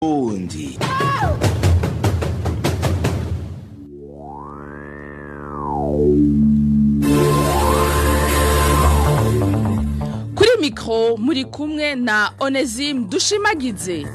Burundi. Kuri mikro muri kumwe na Onesime Dushimagize.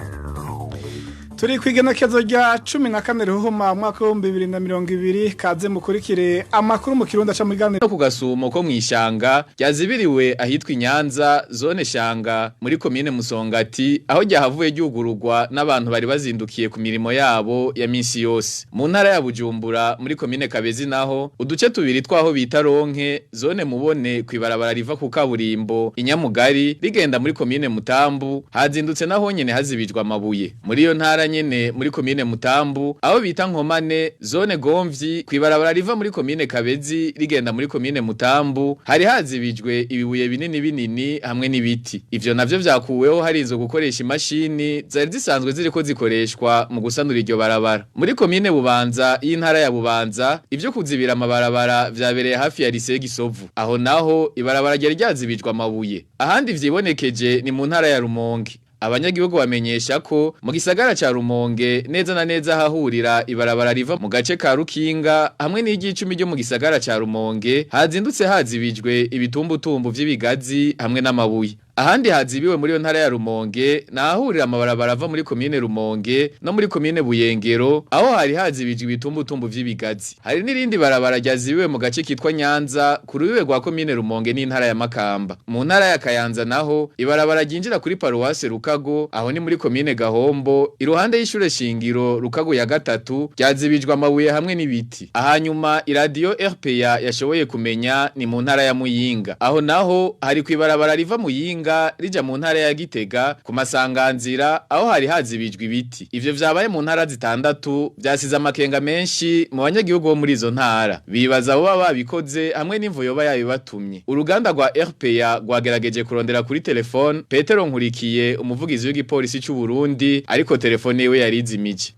Turi ku igenekezo rya 14 Ruhuma mwaka 2020. Kaze mukurikire amakuru mu Kirundi aca mu No ku gasumo ko mw'ishanga ryazibiriwe ahitwa Inyanza, zone Shanga, muri komine Musongati, aho ryahavuye ryugururwa n'abantu bari bazindukiye ku mirimo yabo ya minsi yose. Mu ntara ya Bujumbura, muri komine Kabezi naho, uduce tubiri twaho bita Ronke, zone Mubone, kwibarabara riva ku kaburimbo Inyamugari rigenda muri komine Mutambu, hazindutse naho nyene hazibijwe amabuye. Muri iyo ntara nyene, muri komine Mutambu, aho bita Nkomane, zone Gomvyi, kwibarabara riva muri komine Kabezi rigenda muri komine Mutambu, hari hazibijwe ibibuye binini binini hamwe n'ibiti. Ivyo navyo vyakuweho harinzwe gukoresha imashini zari zisanzwe ziriko zikoreshwa mu gusanura iryo barabara. Muri komine Bubanza y'intara ya Bubanza, ivyo kuzibira amabarabara vyabereye hafi ya lycée Gisovu. Aho naho ibarabara ryari ryazibijwe amabuye. Ahandi vyibonekeje ni mu ntara ya Rumonge. Abanyagihugu bamenyesha ko mu gisagara ca Rumonge, neza na neza hahurira ibarabara riva mu gace ka Rukinga hamwe n'iryicumi ryo mu gisagara ca Rumonge, hazindutse hazibijwe ibitumbutumbu vy'ibigazi hamwe n'amabuye. Ahandi hazibiwe muri yo ntara ya Rumonge nahahurira amabarabara ava muri komine Rumonge no muri komine Buyengero, aho hari hazibijwe ibitumbutumbu vy'ibigazi. Hari n'irindi barabara ryazibiwe mu gace kitwa Nyanza ku rubibe rwa komine Rumonge n'intara ya Makamba. Mu ntara ya Kayanza naho, ibarabara ryinjira kuri paruwase Rukago, aho ni muri komine Gahombo, iruhande y'ishure shingiro Rukago ya gatatu, ryazibijwe amabuye hamwe n'ibiti. Ahanyuma iradiyo RPA yashoboye kumenya ni mu ntara ya Muyinga. Aho naho hari kwibarabara riva Muyinga rija mu ntara ya Gitega ku masanganzira, aho hari hazibijwe ibiti. Ivyo vyabaye mu ntara zitandatu vyasize amakenga menshi mu banyagihugu bo muri izo ntara. Bibaza abo baba babikoze hamwe n'imvo yoba yabibatumye. Uruganda rwa RPA rwagerageje kurondera kuri telefone Petero Nkurikiye, umuvugizi w'igipolisi c'u Burundi, ariko telefone yiwe yarizimije.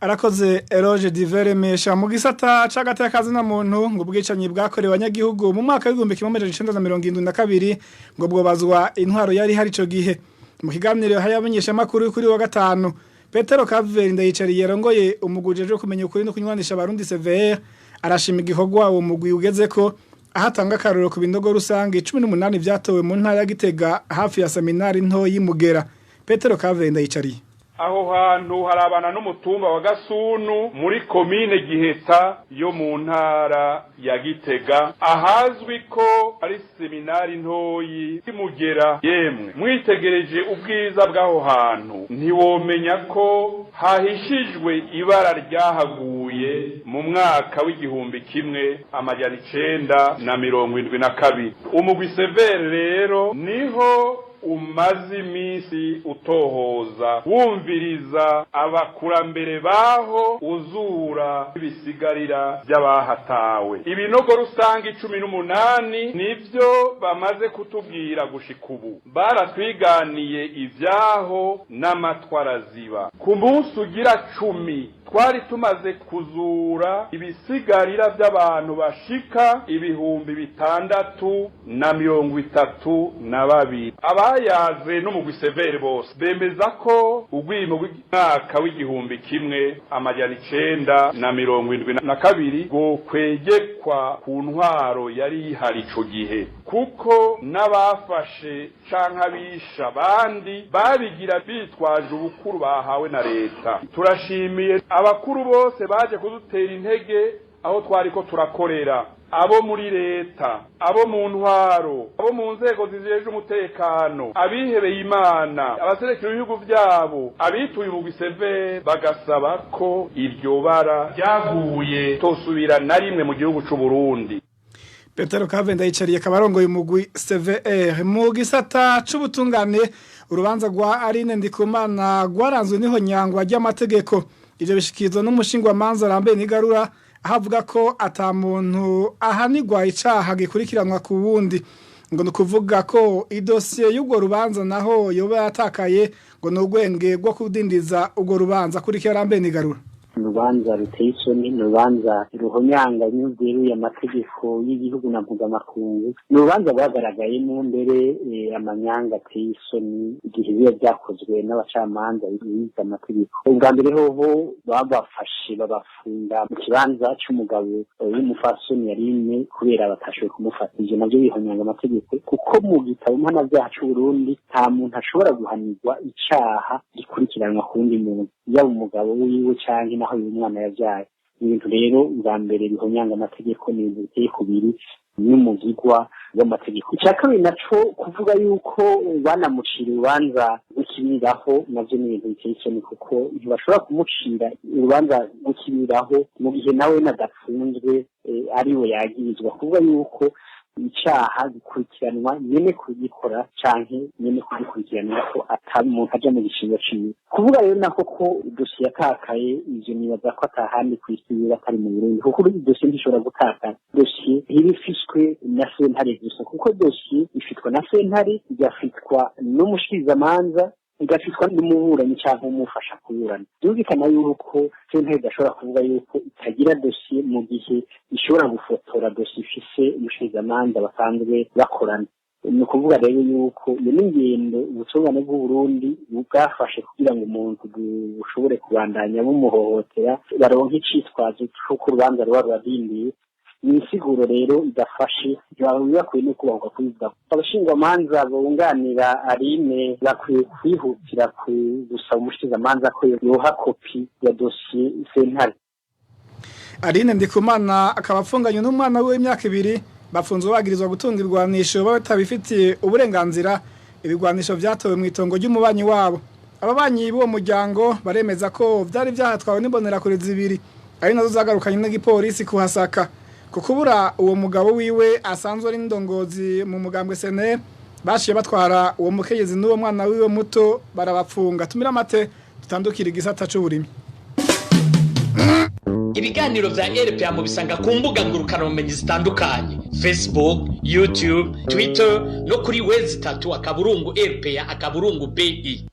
Arakoze Eloge Diveremesha. Mu gisata c'agateka na muntu, ngo ubwicanyi bwakorewe abanyagihugu mu mwaka w'1972 ngo bwobazwa intwaro yari hari ico gihe. Mu kiganiro hayamenyesha makuru kuri wa gatanu, Petero Kaveri Ndayicariye, yarongoye umugwi ujejwe kumenya ukuri no kunywanisha abarundi, CVR, arashima igikorwa uwo mugwi ugezeko, ahatanga akarorero ku binogo rusange 18 vyatowe mu ntara ya Gitega hafi ya seminari nto y'Imugera. Petero Kaveri Ndayicariye. Aho hantu harabana n'umutumba wa Gasunu muri komine Giheta yo mu ntara ya Gitega, ahazwi ko ari seminari ntoyi y'Imugera. Yemwe, mwitegereje ubwiza bw'aho hantu ntiwomenya ko hahishijwe ibara ryahaguye mu mwaka w'1972. Umugwi CVR rero niho umaze iminsi utohoza, wumviriza abakurambere baho, uzura ibisigarira by'abahatawe. Ibinogo rusange 18 nivyo bamaze kutubwira gushika ubu. Baratwiganiye ivyaho n'amatwaraziba. Ku munsi ugira 10 twari tumaze kuzura ibisigarira by'abantu bashika 6032. Abayaze n'umugwi CVR bose bemeza ko urwimo rw'umwaka w'1972 bwokwegekwa ku ntwaro yari ihari ico gihe, kuko n'abafashe canke abisha abandi babigira bitwaje ubukuru bahawe na leta. Turashimiye abakuru bose baje kudutera intege aho twariko turakorera, abo muri leta, abo mu ntwaro, abo mu nzego zijejwe umutekano, abihebeye Imana, abaserekera ibihugu vyabo, abituye umugwi CVR bagasaba ko iryo bara ryaguye tosubira na rimwe mu gihugu c'u Burundi. Petero Kave Ndayicariye akaba arongoye umugwi CVR. Mu gisata c'ubutungane, urubanza rwa Aline Ndikumana rwaranzwe n'ihonyangwa ry'amategeko. Ivyo bishikirizwa n'umushingwamanza Lambert Nigarura, aho avuga ko ata muntu ahanigwa icaha gikurikiranwa ku wundi. Ngo ni ukuvuga ko idosiye y'urwo rubanza naho yoba yatakaye, ngo ni urwenge rwo kudindiza urwo rubanza. Kurikira Lambert Nigarura. Urubanza ruteye isoni, ni urubanza ruhonyanganye rweruye amategeko y'igihugu na mpuzamakungu. Ni urubanza rwagaragayemo mbere amanyanga ateye isoni igihe biba byakozwe n'abacamanza bize amategeko. Ubwa mbere hoho babafashe babafunga mu kibanza c'umugabo w'umufasoni yarimye kubera batashoboye kumufata. Ivyo navyo bihonyanga amategeko, kuko mu gitabo mpanavyaha c'Uburundi nta muntu ashobora guhanirwa icaha gikurikiranwa ku wundi muntu, yaba umugabo wiwe canke naho uyu mwana yavyaye. Ibintu rero bwa mbere bihonyanga amategeko, ni ibintu biteye kubiri n'umugigwa w'amategeko. Icya kabiri naco, kuvuga yuko banamucira urubanza rw'ikibiriraho, navyo ni ibintu biteye isoni, kuko ntibashobora kumucira urubanza rw'ikibiriraho mu gihe nawe nadapfunzwe ariwe yagirizwa. Kuvuga yuko icaha gikurikiranwa nyene kugikora canke nyene kugikurikiranwa ko ata muntu aja mu gishingo ciwe. Kuvuga rero nako ko idosiye yatakaye, ivyo nibaza ko atahandi kw'isi biba atari mu Burundi, kuko idosiye ntishobora gutakara. Dosiye ntiba ifiswe na sentare gusa, kuko dosiye ifitwa na sentare, igafitwa n'umushikirizamanza, igafitwa n'umuburanyi canke umufasha kuburana. Byumvikana yuko sentare idashobora kuvuga yuko itagira dosiye mu gihe ishobora gufotora dosiye ifise umushikirizamanza basanzwe bakorana. Ni ukuvuga rero yuko iyo n'ingendo ubutungane bw'Uburundi bwafashe kugira ngo umuntu bushobore kubandanya bumuhohotera, baronke icitwazo c'uko urubanza ruba ruradindiye. Ni insiguro rero idafashe, bakwiye no kubahwa kubivuga. Abashingwamanza bunganira Aline bakwiye kwihutira gusaba umushikirizamanza ko yoha kopi ya dosiye sentare. Aline Ndikumana akaba afunganywe n'umwana we w'imyaka 2, bafunzwe bagirizwa gutunga ibigwanisho batabifitiye uburenganzira. Ibigwanisho vyatowe mu itongo ry'umubanyi wabo. Ababanyi b'uwo muryango baremeza ko vyari vyahatwawe n'imbonerakure zibiri, ari nazo zagarukanye n'igipolisi kuhasaka. Kukubura uwo mugabo wiwe asanzwe ari indongozi mu mugambwe SNL, bashiye batwara uwo mukenyezi n'uwo mwana wiwe muto barabapfunga. Tumira amate, dutandukira igisata c'uburimyi. Ibiganiro vya RPA mubisanga ku mbuga ngurukanabumenyi zitandukanye: Facebook, YouTube, Twitter no kuri w3.rpa.bi.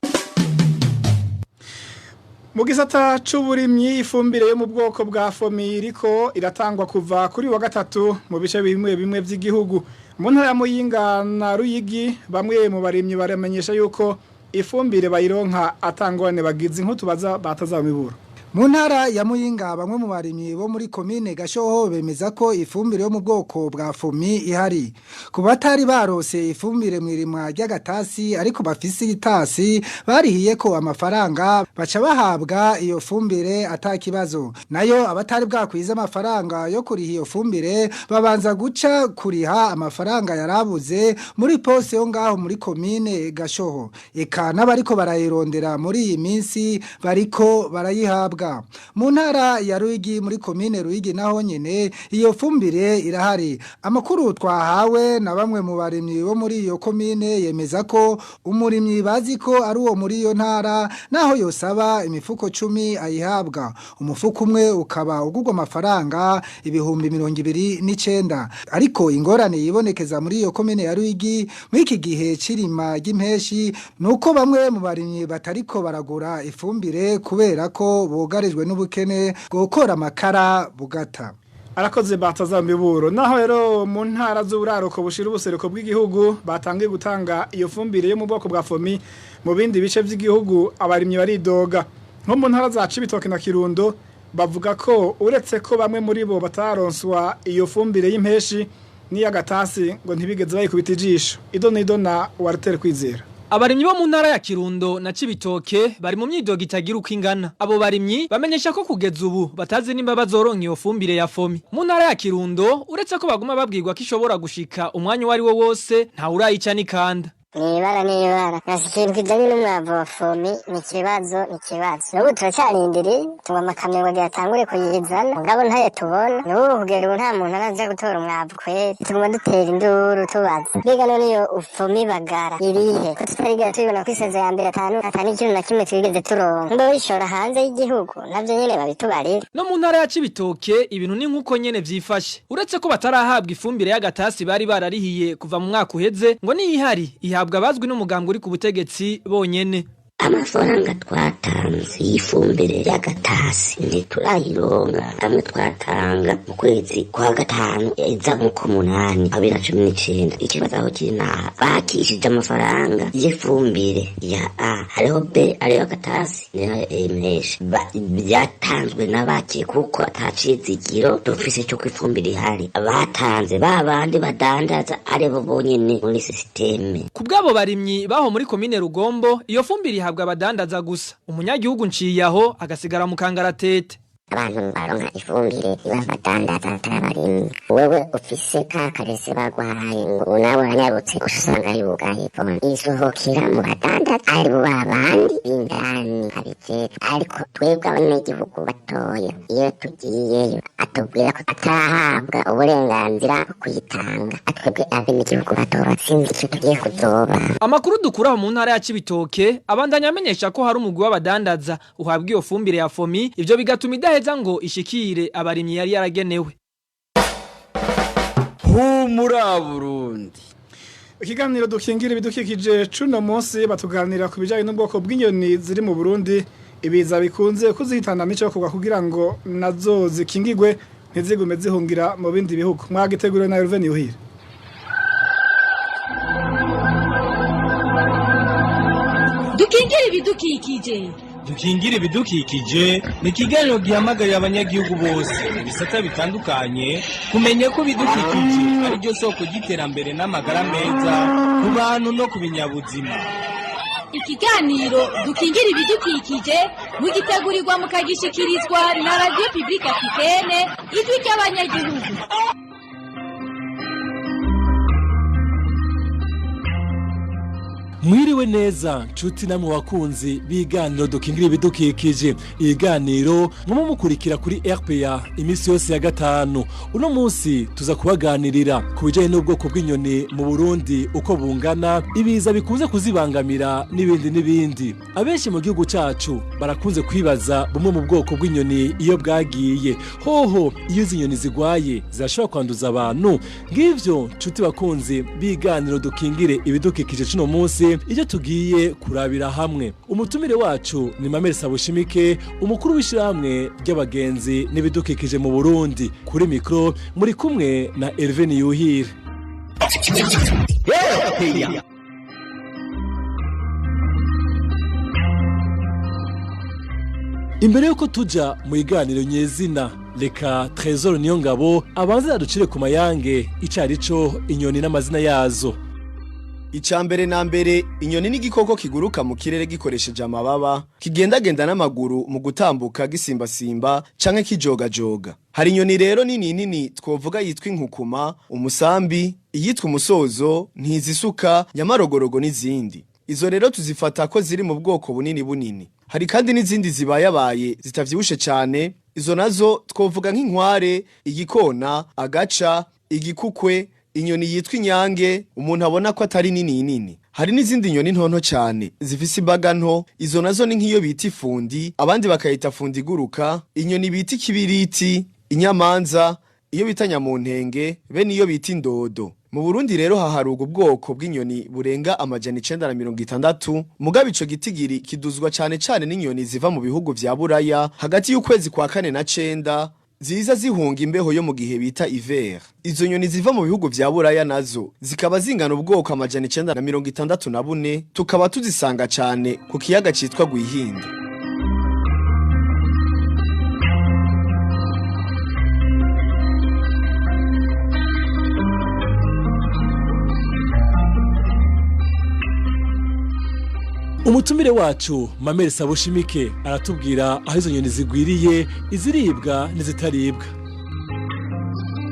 Mu gisata c'uburimyi, ifumbire yo mu bwoko bwa FOMI iriko iratangwa kuva kuri wa gatatu mu bice bimwe bimwe vy'igihugu. Mu ntara ya Muyinga na Ruyigi, bamwe mu barimyi baramenyesha yuko ifumbire bayironka atangwane bagize. Inkutubaza batazamibura. Mu ntara ya Muyinga, bamwe mu barimyi bo muri komine Gashoho bemeza ko ifumbire yo mu bwoko bwa FOMI ihari. Ku batari barose ifumbire mu irimwa ry'agatasi ariko bafise itasi barihiye ko amafaranga, baca bahabwa iyo fumbire atakibazo. Nayo abatari bwakwiza amafaranga yo kuriha iyo fumbire, babanza guca kuriha amafaranga yarabuze muri poste yo ngaho muri komine Gashoho. Eka n'abariko barayirondera muri iyi minsi bariko barayihabwa. Mu ntara ya Ruyigi, muri komine Ruyigi, naho nyene iyo fumbire irahari. Amakuru twahawe na bamwe mu barimyi bo muri iyo komine yemeza ko umurimyi bazi ko ari uwo muri iyo ntara, naho yosaba imifuko 10 ayihabwa. Umufuko umwe ukaba ugurwa amafaranga 29,000. Ariko ingorane yibonekeza muri iyo komine ya Ruyigi muri iki gihe c'irima ry'impeshi nuko bamwe mu barimyi batariko baragura ifumbire kubera ko bugarijwe n'ubukene gukora amakara bugata. Arakoze Batazambiburo. Naho rero mu ntara z'uburaruko bushira ubuseruko bw'igihugu batangiye gutanga iyo fumbire yo mu bwoko bwa FOMI, mu bindi bice by'igihugu abarimyi baridoga. Nko mu ntara za Cibitoke na Kirundo, bavuga ko uretse ko bamwe muri bo bataronswa iyo fumbire y'impeshi, n'iy'agatasi ngo ntibigeze bayikubita ijisho. Ido nido na Walter Kwizera. Abarimyi bo mu ntara ya Kirundo na Cibitoke bari mu myidogo itagira uko ingana. Abo barimyi bamenyesha ko kugeza ubu batazi nimba bazoronka iyo fumbire ya FOMI. Mu ntara ya Kirundo, uretse ko baguma babwirwa ko ishobora gushika umwanya uwo ari wo wose, nta urayica n'ikanda. Nibara nibara nasi ikintu kijanye n'umwavu wa FOMI ni ikibazo, ni ikibazo. N'ubu turacarindiriye, tugwa amakamyo ngo atangure kuyizana, mugabo ntayo tubona. N'ubu kugera ubu nta muntu araja gutora umwavu kweri. Tuguma dutera induru tubaza: mbega none iyo FOMI bagara irihe, ko tutarigera tubibona ko isezo ya mbere atanu ata n'ikintu na kimwe twigeze turonka? Mbe bishora hanze y'igihugu? Navyo nyene babitubarire. No mu ntara ya Cibitoke ibintu ni nkuko nyene vyifashe. Uretse ko batarahabwa ifumbire y'agatasi bari bararihiye kuva mu mwaka uheze, ngo niyihari ihabwa abazwi n'umugambwe uri ku butegetsi bonyene. Amafaranga twatanze y'ifumbire y'agatasi ntiturayironka. Amwe twatanga mu kwezi kwa gatanu iza mu k'umunani 2019. Ikibazo aho kiri naha bakishije amafaranga y'ifumbire ya A, hariho B, hariho agatasi niyo emesha byatanzwe n'abake, kuko atacizigiro dufise cy'uko ifumbire ihari. Abatanze ba bandi badandaza aribo bonyene muri sisiteme. Ku bw'abo barimyi baho muri komine Rugombo, iyo fumbire ihabwa abadandaza gusa, umunyagihugu nciyaho agasigara mu kangaratete. Abantu baronka ifumbire babadandaza atari abarimyi. Wewe ufise ka karese baguhaye ngo nawe uranyarutse, usanga yugaye, isohokera mu badandaza aribo babandi b'indani abijejwe. Ariko twebwe abanyagihugu batoya, iyo tugiyeyo atubwira ko atarahabwa uburenganzira bwo kuyitanga. Twebwe abenegihugu batoba sinzi icyo tugiye kuzoba. Amakuru dukura mu ntara ya Cibitoke abandanya amenyesha ko hari umugwi w'abadandaza uhabwa iyo fumbire ya FOMI, ivyo bigatuma idaheza ngo ishikire abarimyi yari yaragenewe. Humura Burundi. Ikiganiro dukingira ibidukikije cuno munsi batuganira ku bijanye n'ubwoko bw'inyoni ziri mu Burundi, ibiza bikunze kuzihitana n'ico kugwa kugira ngo nazo zikingigwe ntizigume zihungira mu bindi bihugu. Mwagiteguriwe na Hervé Niyuhire. Dukingira ibidukikije. Dukingira ibidukikije ni ikiganiro gihamagarira abanyagihugu bose mu bisata bitandukanye kumenya ko ibidukikije ari ryo soko ry'iterambere n'amagara meza ku bantu no ku binyabuzima. Ikiganiro dukingira ibidukikije mugitegurirwa mukagishikirizwa na Radio Publique Africaine, ijwi ry'abanyagihugu. Mwiriwe neza nshuti namwe bakunzi biganiro dukingira ibidukikije. Ibiganiro mwo mukurikira kuri RPA iminsi yose ya gatanu. Uno munsi tuza kubaganirira ku bijanye n'ubwoko bw'inyoni mu Burundi, uko bungana, ibiza bikunze kuzibangamira n'ibindi n'ibindi. Abenshi mu gihugu cacu barakunze kwibaza bumwe mu bwoko bw'inyoni iyo bwagiye. Hoho iyo izi nyoni zigwaye zirashobora kwanduza abantu. Ngivyo nshuti bakunzi biganiro dukingire ibidukikije cuno munsi icyo tugiye kurabira hamwe. Umutumire wacu ni Mamere Sabushimike, umukuru w'ishyirahamwe ry'abagenzi n'ibidukikije mu Burundi. Kuri mikro muri kumwe na Hervé Niyuhire. Imbere yuko tuja mu iganiro nyezina, reka Trésor Niyongabo abanze aducire ku mayange icarico inyoni n'amazina yazo. Icambere na mbere, inyoni ni igikoko kiguruka mu kirere gikoresheje amababa, kigendagenda n'amaguru mu gutambuka gisimbasimba canke kijogajoga. Hari inyoni rero nini nini twovuga yitwa inkukuma, umusambi, iyitwa umusozo, ntizisuka, nyamarogorogo n'izindi. Izo rero tuzifata ko ziri mu bwoko bunini bunini. Hari kandi n'izindi zibayabaye zitavyibushe cyane, izo nazo twovuga nk'inkware, igikona, agaca, igikukwe, inyoni yitwa inyange umuntu abona ko atari nini nini. Hari n'izindi nyoni ntonto cyane zifise imbaga nto, izo nazo ni nk'iyo bita ifundi, abandi bakayita fundi iguruka, inyoni bita ikibiriti, inyamanza, iyo bita nyamuntenge, be niyo bita indodo. Mu Burundi rero haharuga ubwoko bw'inyoni burenga 960, mugabo ico gitigiri kiduzwa cyane cyane n'inyoni ziva mu bihugu vya Buraya hagati y'ukwezi kwa kane na cenda, ziza zihunga imbeho yo mu gihe bita hiver. Izo nyoni ziva mu bihugu vya Buraya nazo zikaba zingana ubwoko 964, tukaba tuzisanga cyane ku kiyaga citwa Gwihinda. Umutumire wacu Mamere Sabushimike aratubwira aho izo nyoni zigwiriye, iziribwa n'izitaribwa.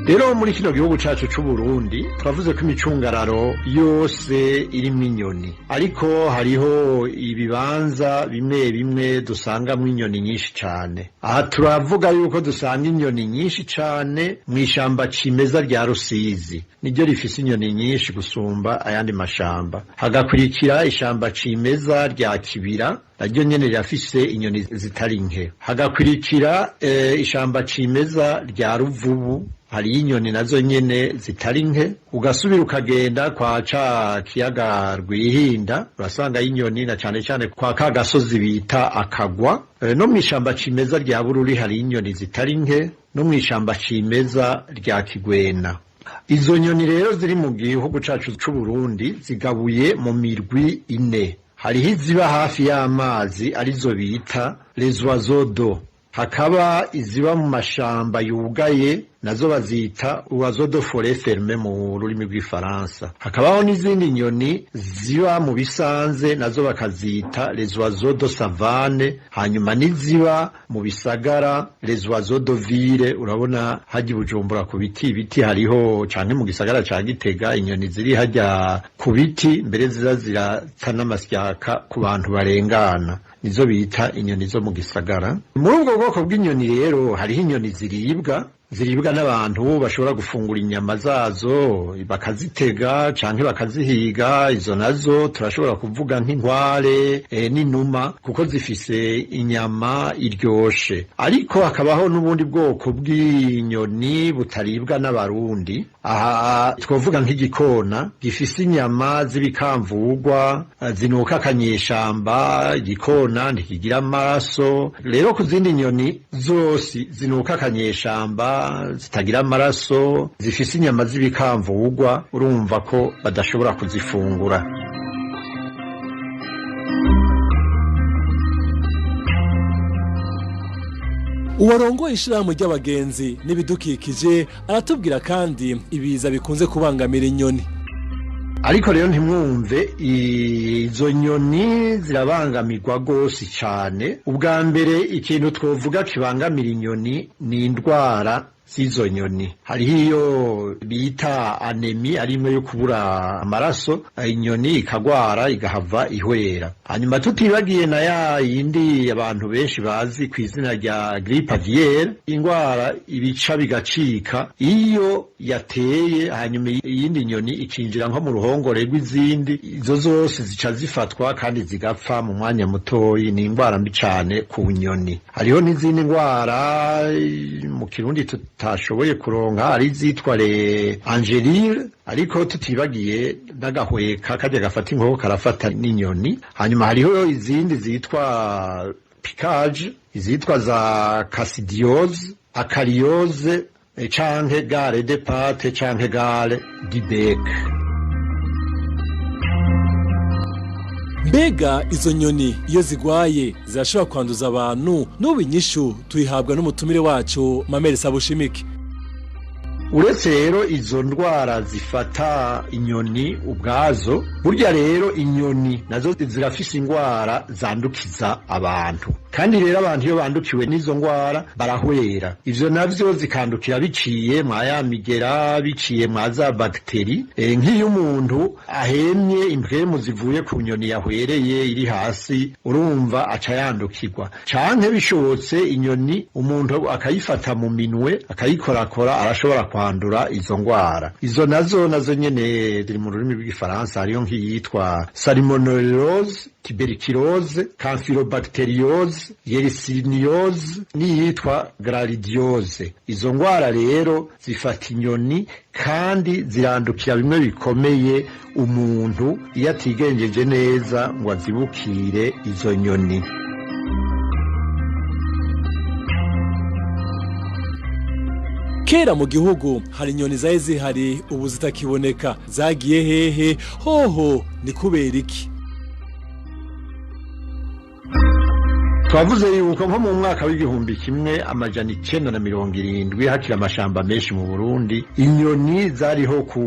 Rero muri kino gihugu cacu c'u Burundi twavuze ko imicungararo yose irimwo inyoni, ariko hariho ibibanza bimwe bimwe dusangamwo inyoni nyinshi cane. Aha turavuga yuko dusanga inyoni nyinshi cane mw'ishamba cimeza rya Rusizi, niryo rifise inyoni nyinshi gusumba ayandi mashamba. Hagakurikira ishamba cimeza rya Kibira, Naryo nyene rirafise inyoni zitari nke. Hagakurikira ishamba cimeza rya Ruvubu, hari inyoni nazo nyene zitari nke. Ugasubira ukagenda kwa ca kiyaga Rwihinda, urasanga inyoni na cane cane kwa ka gasozi bita Akagwa. No mw'ishamba cimeza rya Bururi hari inyoni zitari nke, no mw'ishamba cimeza rya Kigwena. Izo nyoni rero ziri mu gihugu cacu c'u Burundi zigabuye mu mirwi ine. Hariho iziba hafi y'amazi, arizo bita les oiseaux d'eau, hakaba iziba mu mashamba yugaye, nazo bazita oiseaux de forêt fermée mu rurimi rw'ifaransa, hakabaho n'izindi nyoni ziba mu bisanze, nazo bakazita les oiseaux de savane, hanyuma n'iziba mu bisagara, les oiseaux de ville. Urabona hajya i Bujumbura ku biti, ibiti hariho, canke mu gisagara ca Gitega, inyoni ziri hajya ku biti, mbere ziza zirata n'amasyaka ku bantu barengana, nizo bita inyoni zo mu gisagara. Muri ubwo bwoko bw'inyoni rero hariho inyoni ziribwa, ziribwa n'abantu, bashobora gufungura inyama zazo, bakazitega canke bakazihiga. Izo nazo turashobora kuvuga nk'inkware n'inuma, kuko zifise inyama iryoshe. Ariko hakabaho n'ubundi bwoko bw'inyoni butaribwa n'Abarundi. Aha twavuga nk'igikona gifise inyama z'ibikamvugwa zinuka akanyeshamba. Igikona ntikigira amaraso. Rero ku zindi nyoni zose zinuka akanyeshamba, zitagira amaraso, zifise inyama z'ibikamvugwa, urumva ko badashobora kuzifungura. Uwarongoye ishirahamwe ry'abagenzi n'ibidukikije aratubwira kandi ibiza bikunze kubangamira inyoni. Ariko rero ntimwumve, izo nyoni zirabangamirwa rwose cyane. Ubwa mbere, ikintu twovuga kibangamira inyoni ni indwara z'izo nyoni. Hariho iyo bita anémie, ari imwe yo kubura amaraso, inyoni ikagwara igahava ihwera. Hanyuma tutibagiye na ya yindi abantu benshi bazi ku izina rya grippe aviaire, ingwara ibica bigacika iyo yateye, hanyuma iyindi nyoni ikinjira nko mu ruhongore rw'izindi, izo zose zica zifatwa kandi zigapfa mu mwanya mutoyi. Ni ingwara mbi cane ku nyoni. Hariho n'izindi ngwara mu Kirundi tutashoboye kuronka, ari izitwa le angélil. Ariko tutibagiye n'agahweka kajya gafata inkoko, karafata n'inyoni. Hanyuma hariho izindi zitwa piquage, izitwa za coccidiose, acariose, canke gale de patte canke gale du bec. Mbega izo nyoni iyo zigwaye zirashobora kwanduza abantu? N'ubu inyishu tuyihabwa n'umutumire wacu Mamere Sabushimike. Uretse rero izo ndwara zifata inyoni ubwazo, burya rero inyoni nazo zirafise indwara zandukiza abantu. Kandi rero abantu iyo bandukiwe n'izo ndwara barahwera. Ivyo navyo zikandukira biciye mwa ya migera, biciye mwa za bagiteri. Nk'iyo umuntu ahemye impwemu zivuye ku nyoni yahwereye iri hasi, urumva aca yandukirwa. Canke bishobotse inyoni umuntu akayifata mu minwe, akayikorakora, arashobora kwandura izo ngwara. Izo nazo nyene ziri mu rurimi rw'igifaransa, hariyo nk'iyitwa salmonellose, tuberculose, campylobacteriose, yersinose n'iyitwa giardiose. Izo ngwara rero zifata inyoni kandi zirandukira bimwe bikomeye umuntu iyo atigenjeje neza ngo azibukire izo nyoni. Kera mu gihugu hari inyoni zari zihari, ubu zitakiboneka. Zagiye hehe? Hoho ni kubera iki? Twavuze yuko nko mu mwaka w'1970 hakiri amashamba menshi mu Burundi, inyoni zariho ku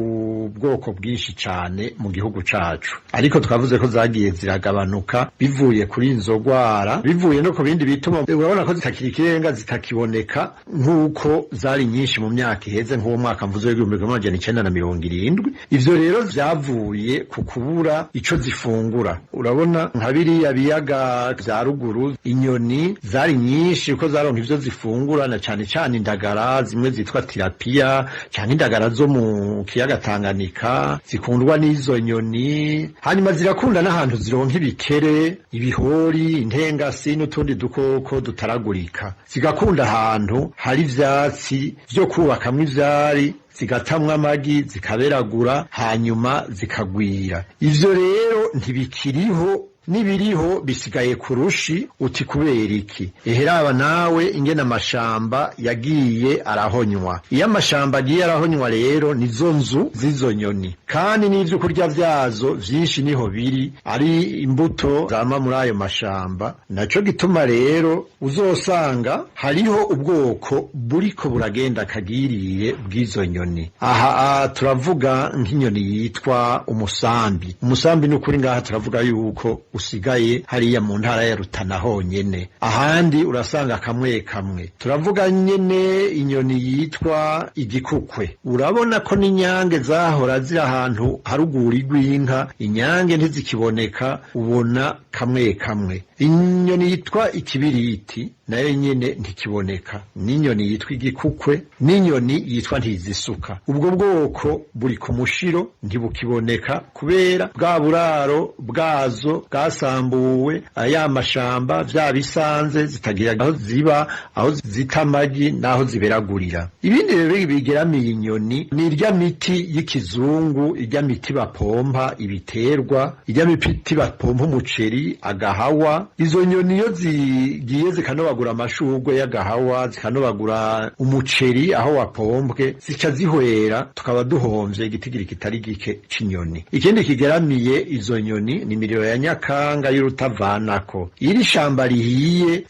bwoko bwinshi cane mu gihugu cacu. Ariko twavuze ko zagiye ziragabanuka bivuye kuri izo ngwara, bivuye no ku bindi bituma urabona ko zitakiri ikirenga, zitakiboneka nk'uko zari nyinshi mu myaka iheze, nk'uwo mwaka mvuze w'1970. Ivyo rero vyavuye ku kubura ico zifungura. Urabona nka biriya biyaga vya ruguru, Inyoni zari nyinshi kuko zaronka ivyo zifungura, na cane cane indagara zimwe zitwa tirapiya canke indagara zo mu kiyaga Tanganyika zikundwa n'izo nyoni. Hanyuma zirakunda n'ahantu zironka ibikere, ibihori, intengasi n'utundi dukoko dutaragurika. Zigakunda ahantu hari ivyatsi vyo kubakamwo ivyari, zigatamwa amagi, zikaberagura, hanyuma zikagwira. Ivyo rero ntibikiriho, n'ibiriho bisigaye kurushi. Uti kubera iki? Eheraba nawe ingene amashamba yagiye arahonywa. Iyo amashamba agiye arahonywa rero, nizo nzu z'izo nyoni, kandi n'ivyo kurya vyazo vyinshi niho biri, ari imbuto zama muri ayo mashamba. Naco gituma rero uzosanga hariho ubwoko buriko buragenda kagirire bw'izo nyoni. Aha turavuga nk'inyoni yitwa umusambi. Umusambi ni ukuri ngaha turavuga yuko usigaye hariya mu ntara ya Rutana honyene, ahandi urasanga kamwe kamwe. Turavuga nyene inyoni yitwa igikukwe. Urabona ko n'inyange zahora ziri ahantu haruguru rw'inka, inyange ntizikiboneka, ubona kamwe kamwe. Inyoni yitwa ikibiriti nayo nyene ntikiboneka, n'inyoni yitwa igikukwe, n'inyoni yitwa ntizisuka. Ubwo bwoko buri ku mushiro, ntibukiboneka kubera bwa buraro bwazo bwasambuwe, aya mashamba vya bisanze zitagira aho ziba, aho zita amagi n'aho ziberagurira. Ibindi rero bigeramiye inyoni ni irya miti y'ikizungu, irya miti bapompa ibiterwa, irya miti bapompa umuceri, agahawa. Izo nyoni iyo zigiye zikanobagura amashurwe y'agahawa, zikanobagura umuceri aho wapombwe, zica zihwera, tukaba duhomvye igitigiri kitari gike c'inyoni. Ikindi kigeramiye izo nyoni ni imiriro ya nyakanga y'urutavanako. Iri shamba rihiye,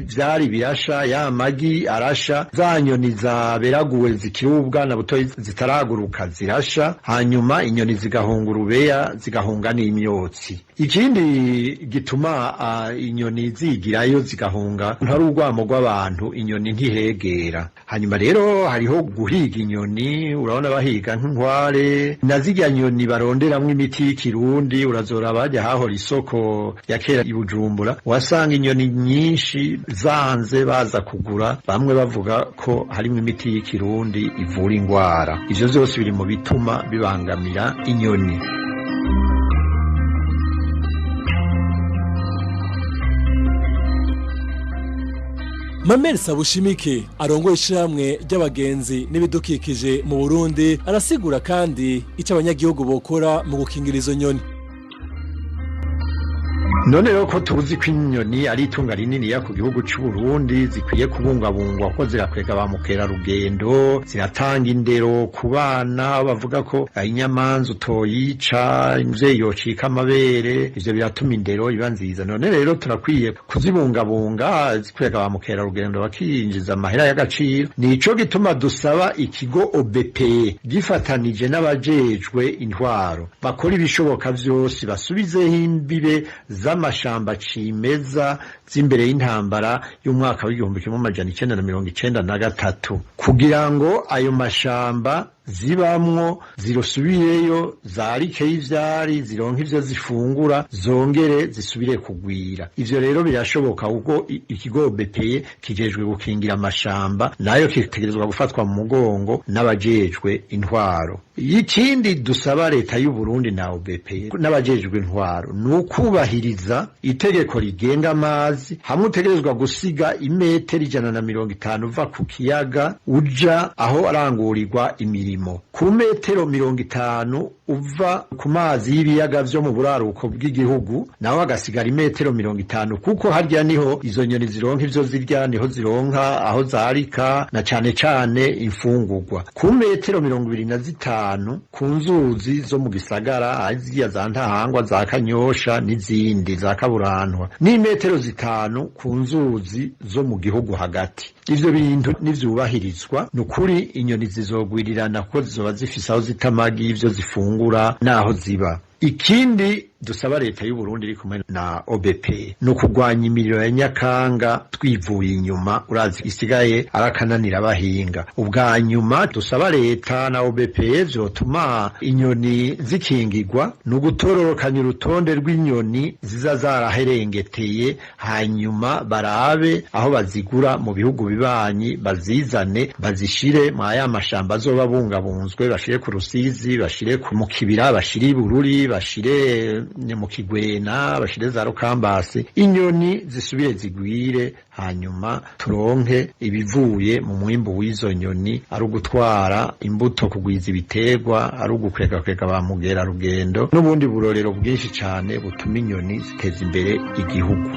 vyari birasha, ya magi arasha, za nyoni zaberaguwe zikiri ubwana butoyi zitaraguruka zirasha, hanyuma inyoni zigahunga urubeya, zigahunga n'imyotsi. Ikindi gituma inyoni zigirayo zigahunga, ntari urwamo rw'abantu, inyoni ntihegera. Hanyuma rero hariho guhiga inyoni. Urabona bahiga nk'inkware na zirya nyoni baronderamwo imiti y'ikirundi. Urazora bajya hahora isoko ya kera i Bujumbura, wasanga inyoni nyinshi zanze baza kugura, bamwe bavuga ko harimwo imiti y'ikirundi ivura ingwara. Ivyo vyose biri mu bituma bibangamira inyoni. Mamel Sabushimike arongoye ishiramwe ry'abagenzi n'ibidukikije mu Burundi arasigura kandi ico abanyagihugu bokora mu gukingira izo nyoni. None rero ko tuzi ko inyoni ari itunga rininiya ku gihugu c'u Burundi, zikwiye kubungabungwa ko zirakwega ba mukerarugendo, ziratanga indero ku bana, bavuga ko inyamanza utoyica, imvyeyi yocika amabere, ivyo biratuma indero iba nziza. None rero turakwiye kuzibungabunga, zikwega ba mukerarugendo bakinjiza amahera y'agaciro. Nico gituma dusaba ikigo OBP gifatanije n'abajejwe intwaro bakora ibishoboka vyose basubizeho imbibe z'amashamba cimeza z'imbere y'intambara y'umwaka w'1993, kugira ngo ayo mashamba zibamwo zirusubireyo, zarike y'ivyari, zironka ivyo zifungura, zongere zisubire kugwira. Ivyo rero birashoboka kuko ikigo OBP kijejwe gukingira amashamba, nayo kitegerezwa gufatwa mu mugongo n'abajejwe intwaro. Ikindi dusaba leta y'u Burundi na OBP n'abajejwe intwaro ni ukubahiriza itegeko rigenga amazi, hamwe utegerezwa gusiga imetero 150 uva ku kiyaga uja aho arangurirwa imirimo, ku metero 50 uva ku mazi y'ibiyaga vyo mu buraruko bw'igihugu, naho hagasigara imetero 50, kuko harya niho izo nyoni zironka ivyo zirya, niho zironka aho zarika na cane cane imfungurwa. Ku metero 25 ku nzuzi zo mu gisagara, zirya za Ntahangwa, za Kanyosha n'izindi za Kaburantwa, n'imetero 5 ku nzuzi zo mu gihugu hagati. Ivyo bintu nivyubahirizwa, nukuri inyoni zizogwirirana kuko zizoba zifise aho zita amagi, ivyo zifungura naho ziba. Ikindi dusaba leta y'u Burundi iri kumwe na OBP no kurwanya imiriro ya nyakanga twivuye inyuma, urazi isigaye arakananira abahinga. Ubwa nyuma dusaba leta na OBP vyotuma inyoni zikingirwa no gutororokanya urutonde rw'inyoni ziza zaraherengeteye, hanyuma barabe aho bazigura mu bihugu bibanyi, bazizane bazishire mwaya mashamba azoba bungabunzwe, bashire ku Rusizi, bashire mu Kibira, bashire Ibururi, bashire mu Kigwena, bashire za Rukambasi, inyoni zisubire zigwire, hanyuma turonke ibivuye mu mwimbu w'izo nyoni, ari ugutwara imbuto, kugwiza ibiterwa, ari ugukwega ba mugerarugendo n'ubundi burorero bwinshi cyane butuma inyoni ziteza imbere igihugu.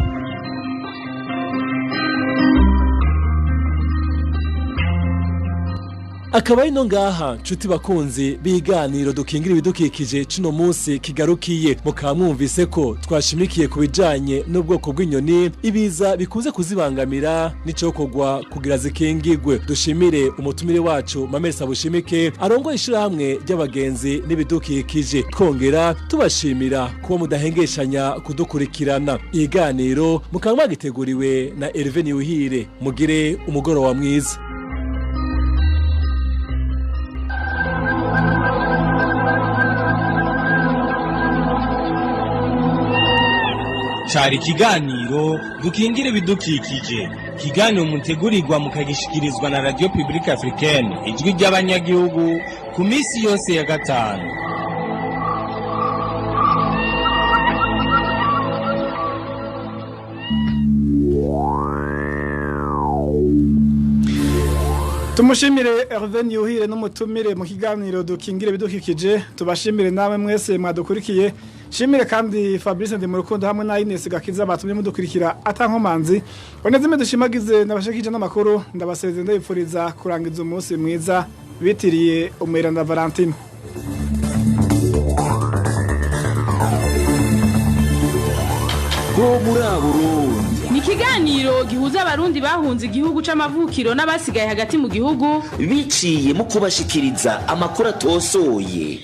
Akaba ino ngaha nshuti bakunzi biganiro dukingira ibidukikije cino munsi kigarukiye, mukaba mwumvise ko twashimikiye ku bijanye n'ubwoko bw'inyoni, ibiza bikunze kuzibangamira n'icokorwa kugira zikingigwe. Dushimire umutumire wacu Mamesa Bushimike arongoye ishirahamwe ry'abagenzi n'ibidukikije, twongera tubashimira kuba mudahengeshanya kudukurikirana. Iganiro mukaba mwagiteguriwe na Hervé Niyuhire. Mugire umugoroba mwiza. Cari ikiganiro dukingire ibidukikije, ikiganiro mutegurirwa mukagishikirizwa na Radio Publique Africaine ijwi ry'abanyagihugu ku misi yose ya gatanu. Tumushimire Hervé Niyuhire n'umutumire mu kiganiro dukingire ibidukikije, tubashimire namwe mwese mwadukurikiye. Shimire kandi Fabrice Ndimurukundo hamwe na Ines Gakiza batumye mudukurikira atankomanzi. Onezime dushimagize nabashikije n'amakuru, ndabasezeye ndabipfuriza kurangiza umunsi mwiza bitiriye Umweranda Valentine. Bo muri Burundi ni ikiganiro gihuza abarundi bahunze igihugu c'amavukiro n'abasigaye hagati mu gihugu biciye mu kubashikiriza amakuru atosoye.